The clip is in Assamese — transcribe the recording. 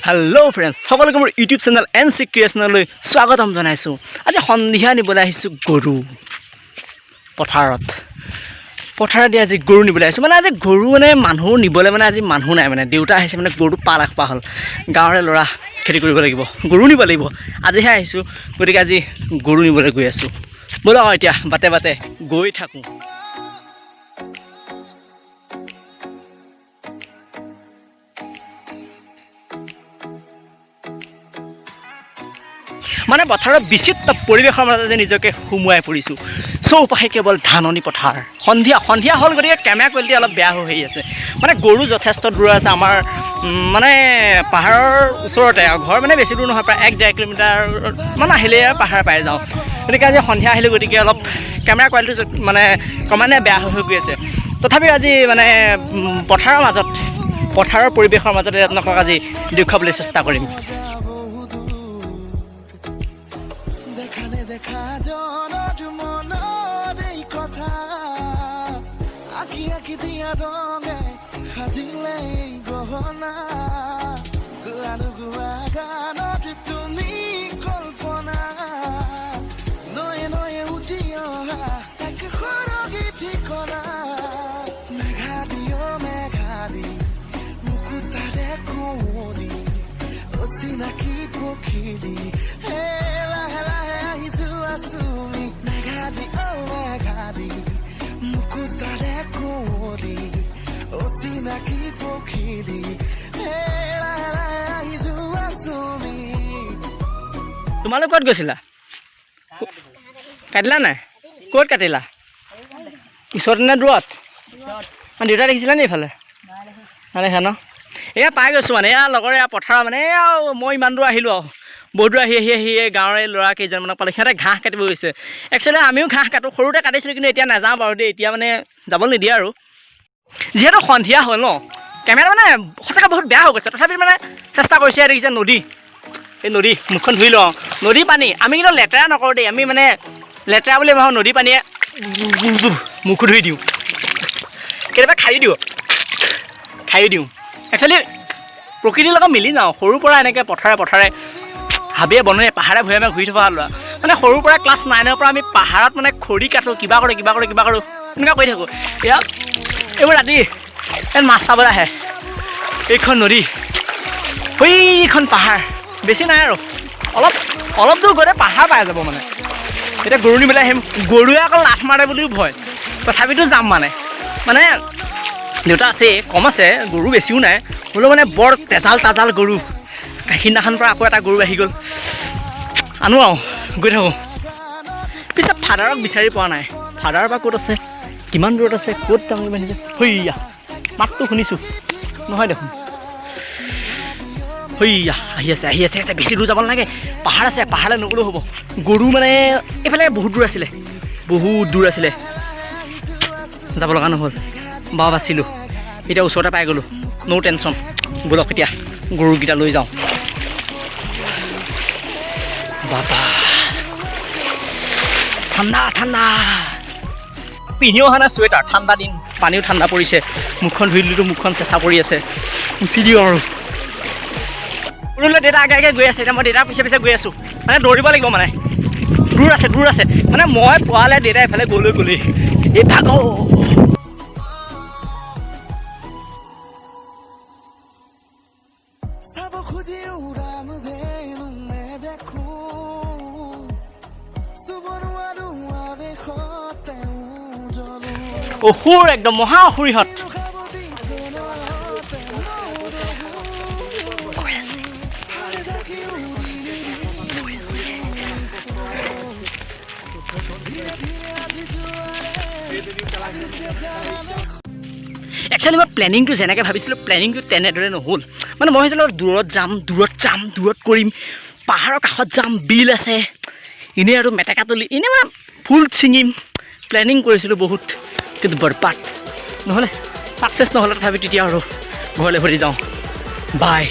হেল্ল' ফ্ৰেণ্ডছ, সকলোকে মোৰ ইউটিউব চেনেল এন চি ক্ৰিয়েশ্যনলৈ স্বাগতম জনাইছোঁ। আজি সন্ধিয়া নিবলৈ আহিছোঁ গৰু পথাৰত। পথাৰত আজি গৰু নিবলৈ আহিছোঁ। মানে আজি গৰু মানে মানুহ নিবলৈ, মানে আজি মানুহ নাই, মানে দেউতা আহিছে, মানে গৰুটো পাল এসোপা হ'ল। গাঁৱৰে ল'ৰা, খেতি কৰিব লাগিব, গৰু নিব লাগিব। আজিহে আহিছোঁ, গতিকে আজি গৰু নিবলৈ গৈ আছোঁ। ব'লক আৰু এতিয়া বাটে বাটে গৈ থাকোঁ। মানে পথাৰৰ বিচিত্ৰ পৰিৱেশৰ মাজতে যে নিজকে সুমুৱাই পৰিছোঁ। চৌপাশে কেৱল ধাননি পথাৰ। সন্ধিয়া সন্ধিয়া হ'ল, গতিকে কেমেৰা কোৱালিটি অলপ বেয়া হৈ আছে। মানে গৰু যথেষ্ট দূৰ আছে আমাৰ, মানে পাহাৰৰ ওচৰতে আৰু ঘৰ, মানে বেছি দূৰ নহয়, প্ৰায় 1-1.5 কিলোমিটাৰ মান আহিলেই আৰু পাহাৰ পাই যাওঁ। গতিকে আজি সন্ধিয়া আহিলোঁ, গতিকে অলপ কেমেৰা কোৱালিটি মানে ক্ৰমান্বয়ে বেয়া হৈ হৈ গৈ আছে। তথাপিও আজি মানে পথাৰৰ মাজত, পথাৰৰ পৰিৱেশৰ মাজতে আপোনালোকক আজি দেখুৱাবলৈ চেষ্টা কৰিম। দেখা নেদেখা জনৰ মনৰ এই কথা আঁকি আঁকি দিয়া ৰঙে সাজিলে এই গহনা। গোৱা নোগোৱা গানত তুমি কল্পনা, নয়ে নয়ে উঠি অহা এক সৰগী ঠিকনা। মেঘালী অ মেঘালী, মুকুতাৰে কুঁৱলী, অচিনাকি পখিলি, হে লাহে লাহে আহি যোৱা চুমি। মেঘালী অ মেঘালী, মুকুতাৰে কুঁৱলী, অচিনাকি পখিলি, হে লাহে লাহে আহি যোৱা চুমি। তোমালোক ক'ত গৈছিলা? কাটিলা নাই? ক'ত কাটিলা? ওচৰত নে দূৰত? অঁ, দেউতা দেখিছিলা নি এইফালে? নাই দেখা ন? এয়া পাই গৈছোঁ, মানে এয়া লগৰে এয়া পথাৰ, মানে এয়া মই ইমান দূৰ আহিলোঁ আৰু বহুত দূৰ আহি আহি আহি এই গাঁৱৰে ল'ৰা কেইজনমানক পালোঁ। সিহঁতে ঘাঁহ কাটিব গৈছে। একচুৱেলি আমিও ঘাঁহ কাটোঁ, সৰুতে কাটিছিলোঁ, কিন্তু এতিয়া নাযাওঁ বাৰু দেই। এতিয়া মানে যাবলৈ নিদিয়ে আৰু, যিহেতু সন্ধিয়া হ'ল ন। কেমেৰা মানে সঁচাকৈ বহুত বেয়া হৈ গৈছে, তথাপি মানে চেষ্টা কৰিছে। ইয়াত দেখিছে নদী, এই নদী মুখখন ধুই লওঁ। নদী পানী আমি কিন্তু লেতেৰা নকৰোঁ দেই। আমি মানে লেতেৰা বুলি ভাবোঁ, নদী পানীয়ে মুখো ধুই দিওঁ, কেতিয়াবা খায়ো দিওঁ, খায়ো দিওঁ। একচুৱেলি প্ৰকৃতিৰ লগত মিলি যাওঁ। সৰুৰ পৰা এনেকৈ পথাৰে পথাৰে, হাবিয়ে বননিয়ে, পাহাৰে ভৈয়ামে ঘূৰি থকা ল'ৰা। মানে সৰুৰ পৰা ক্লাছ 9ৰ পৰা আমি পাহাৰত মানে খৰি কাটোঁ, কিবা কৰোঁ, কিবা কৰোঁ, কিবা কৰোঁ, এনেকুৱা কৰি থাকোঁ। এয়া এইবোৰ ৰাতি ইয়াত মাছ চাবলৈ আহে। এইখন নদী, সেইখন পাহাৰ, বেছি নাই আৰু অলপ অলপ দূৰ গ'লে পাহাৰ পাই যাব। মানে এতিয়া গৰু নিবলৈ আহিম, গৰুৱে আকৌ লাথ মাৰে বুলিও ভয়, তথাপিতো যাম। মানে মানে দেউতা আছে, কম আছে গৰু, বেছিও নাই হ'লেও মানে বৰ তেজাল তাজাল গৰু। সিদিনাখন পৰা আকৌ এটা গৰু আহি গ'ল, আনো আৰু গৈ থাকোঁ। পিছে ফাদাৰক বিচাৰি পোৱা নাই। ফাদাৰ বা ক'ত আছে, কিমান দূৰত আছে, ক'ত টাঙি বান্ধিছে? সৈয়া মাতটো শুনিছোঁ নহয় দেখোন। সৈয়া আহি আছে, আহি আছে, আছে। বেছি দূৰ যাব নালাগে, পাহাৰ আছে, পাহাৰলৈ নগ'লেও হ'ব। গৰু মানে এইফালে বহুত দূৰ আছিলে, বহুত দূৰ আছিলে, যাব লগা নহ'ল বাৰু, বাচিলোঁ। এতিয়া ওচৰতে পাই গ'লোঁ, ন' টেনশ্যন। ব'লক, এতিয়া গৰুকেইটা লৈ যাওঁ। বাবা, ঠাণ্ডা ঠাণ্ডা, পিন্ধিও অহা নাই চুৱেটাৰ। ঠাণ্ডা দিন, পানীও ঠাণ্ডা পৰিছে। মুখখন ধুই দিলোঁ, মুখখন চেঁচা পৰি আছে, মুচি দিওঁ আৰু। গৰুলৈ দেউতা আগে আগে গৈ আছে, এতিয়া মই দেউতাৰ পিছে পিছে গৈ আছোঁ। মানে দৌৰিব লাগিব, মানে দূৰ আছে, দূৰ আছে। মানে মই পোৱালে দেউতা এইফালে গ'লৈ গ'লেই। এই ভাগ চাব খুজিও ৰামধেনু নেদেখো, চুব নোৱাৰো, আৱেশতে জ্বলো। অসুৰ, একদম মহা অসুৰীহঁত। সাৱটি প্ৰণয়তে মৰহো। সাৰে থাকিও ধীৰে ধীৰে আজি জোৱাৰে দিছে জাগালে। একচুৱেলি মই প্লেনিংটো যেনেকৈ ভাবিছিলোঁ, প্লেনিংটো তেনেদৰে নহ'ল। মানে মই ভাবিছিলোঁ দূৰত যাম, দূৰত যাম, দূৰত কৰিম, পাহাৰৰ কাষত যাম, বিল আছে, এনেই আৰু মেটেকা তুলি এনেই মানে ফুল ছিঙিম। প্লেনিং কৰিছিলোঁ বহুত, কিন্তু বৰবাদ নহ'লে, ছাকচেছ নহ'লে। তথাপি তেতিয়া আৰু ঘৰলৈ উভতি যাওঁ। বাই।